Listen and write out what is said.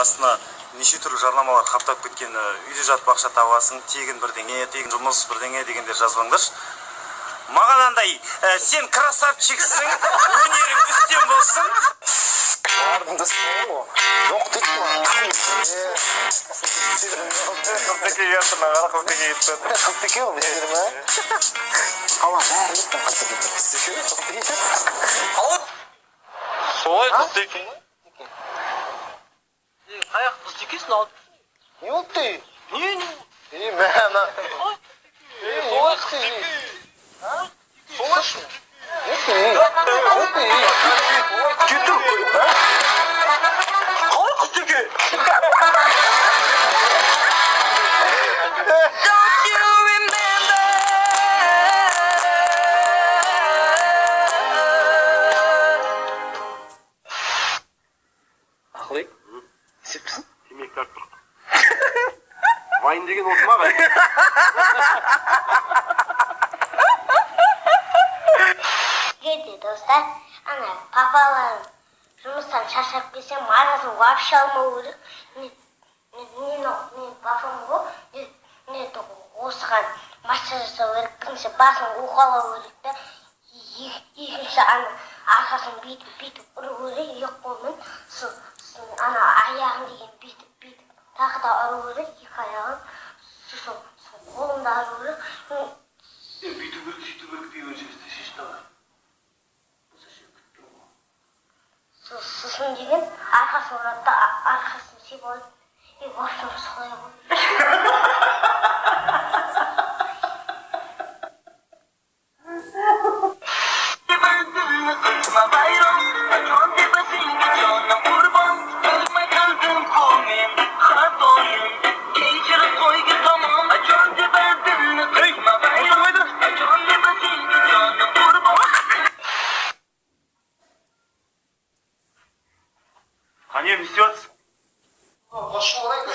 Астына неше түрлі жарнамалар қаптап кеткен, үйде жатып ақша табасың, тегін бірдеңе, тегін жұмыс бірдеңе дегендер жазбаңдаршы. Маған андай, сен красавчиксің, өнерің үстем болсын. Бардым да, ғой, жоқ дейді маған. Қызтеке келіп, қара, Қызтеке кетіп жатыр. Қызтеке ғой, білесіздер ма? Қала бәрі біледі Қызтеке. Қызтеке. Солай, Қызтеке. Қаяқ Қызтекесің алып? Не болды? Не? Е, мә, ана. Е, не болды? Солай. Не болды? Кетір. Қалай Қызтеке? Don't you remember? Ақылбек, сепсің. Темекі тартып тұр. Вайн деген осы ма, ағай? Егер де, достар, ана папаларың жұмыстан шаршап келсе, марасын вообще алмау керек. Не, мен папам ғой, не осыған массаж жасау керек. Бірінші басын уқалау керек та, екінші ана арқасын бүйтіп бүйтіп ұру керек екі қолмен. Сосын ана аяғын деген бүйтіп бүйтіп тағы да ұру керек екі аяғын, сосын қолын да ұру керек. Бүйту керек, сөйту керек деген сөзді шеш, давай. Сосын деген арқасын ұрады да, арқасын сүйіп алады и, в общем, солай ғой. Ей, мотор қайда? Қане, не істеп жатсың? Қосшы, барайын.